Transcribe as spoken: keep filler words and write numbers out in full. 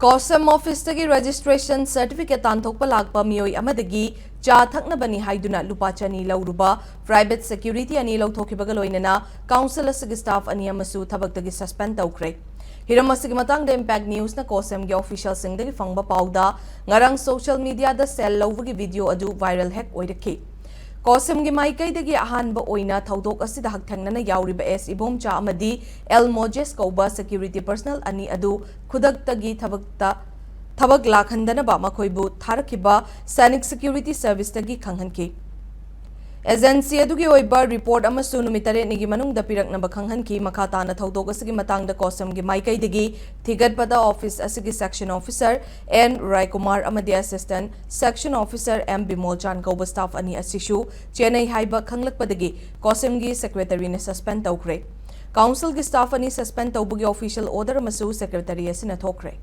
COSEM office ꯇꯒꯤ registration certificate ꯇꯥꯟꯊꯣꯛꯄ ꯂꯥꯛꯄ ꯃꯤꯑꯣꯏ ꯑꯃꯗꯒꯤ ꯆꯥ ꯊꯛꯅꯕꯅꯤ ꯍꯥꯏꯗꯨꯅ ꯂꯨꯄꯥ ꯆꯅꯤ ꯂꯧꯔꯨꯕ private security ꯑꯅꯤ ꯂꯧꯊꯣꯛꯈꯤꯕꯒ ꯂꯣꯏꯅꯅ council ꯑꯁꯤꯒꯤ staff ꯑꯅꯤ ꯑꯃꯁꯨ ꯊꯕꯛꯇꯒꯤ suspend ꯇꯧꯈ꯭ꯔꯦ꯫ ꯍꯤꯔꯝ ꯑꯁꯤꯒꯤ ꯃꯇꯥꯡꯗ Impact News ꯅ COSEM ꯒꯤ official ꯁꯤꯡꯗꯒꯤ ꯐꯪꯕ ꯄꯥꯎꯗ, ꯉꯔꯥꯡ social media ꯗ share ꯂꯧꯕꯒꯤ video ꯑꯗꯨ viral ꯍꯦꯛ ꯑꯣꯏꯔꯛꯈꯤ꯫ COSEM ꯒꯤ ꯃꯥꯏꯀꯩꯗꯒꯤ ꯑꯍꯥꯟꯕ ꯑꯣꯏꯅ ꯊꯧꯗꯣꯛ ꯑꯁꯤꯗ ꯍꯛꯊꯦꯡꯅꯅ ꯌꯥꯎꯔꯤꯕ S ꯏꯕꯣꯝꯆꯥ ꯑꯃꯗꯤ L ꯃꯣꯖꯦꯁ ꯀꯧꯕ security personnel ꯑꯅꯤ ꯑꯗꯨ ꯈꯨꯗꯛꯇꯒꯤ ꯊꯕꯛꯇ, ꯊꯕꯛ ꯂꯥꯛꯍꯟꯗꯅꯕ ꯃꯈꯣꯏꯕꯨ ꯊꯥꯔꯛꯈꯤꯕ Sainik Security Service ꯇꯒꯤ ꯈꯪꯍꯟꯈꯤ꯫ Agency ꯑꯗꯨꯒꯤ ꯑꯣꯏꯕ report ꯑꯃꯁꯨ ꯅꯨꯃꯤꯠ ꯇꯔꯦꯠꯅꯤꯒꯤ ꯃꯅꯨꯡꯗ ꯄꯤꯔꯛꯅꯕ ꯈꯪꯍꯟꯈꯤ꯫ ꯃꯈꯥ ꯇꯥꯅ ꯊꯧꯗꯣꯛ ꯑꯁꯤꯒꯤ ꯃꯇꯥꯡꯗ COSEM ꯒꯤ ꯃꯥꯏꯀꯩꯗꯒꯤ ꯊꯤꯒꯠꯄꯗ office ꯑꯁꯤꯒꯤ section officer N ꯔꯥꯏꯀꯨꯃꯥꯔ ꯑꯃꯗꯤ assistant section officer M ꯕꯤꯃꯣꯜꯆꯥꯟ ꯀꯧꯕ staff ꯑꯅꯤ ꯑꯁꯤꯁꯨ ꯆꯦꯟꯅꯩ ꯍꯥꯏꯕ ꯈꯪꯂꯛꯄꯗꯒꯤ COSEM ꯒꯤ secretary ꯅ suspend ꯇꯧꯈ꯭ꯔꯦ꯫ Council ꯒꯤ staff ꯑꯅꯤ suspend ꯇꯧꯕꯒꯤ official order ꯑꯃꯁꯨ secretary ꯑꯁꯤꯅ ꯊꯣꯛꯈ꯭ꯔꯦ꯫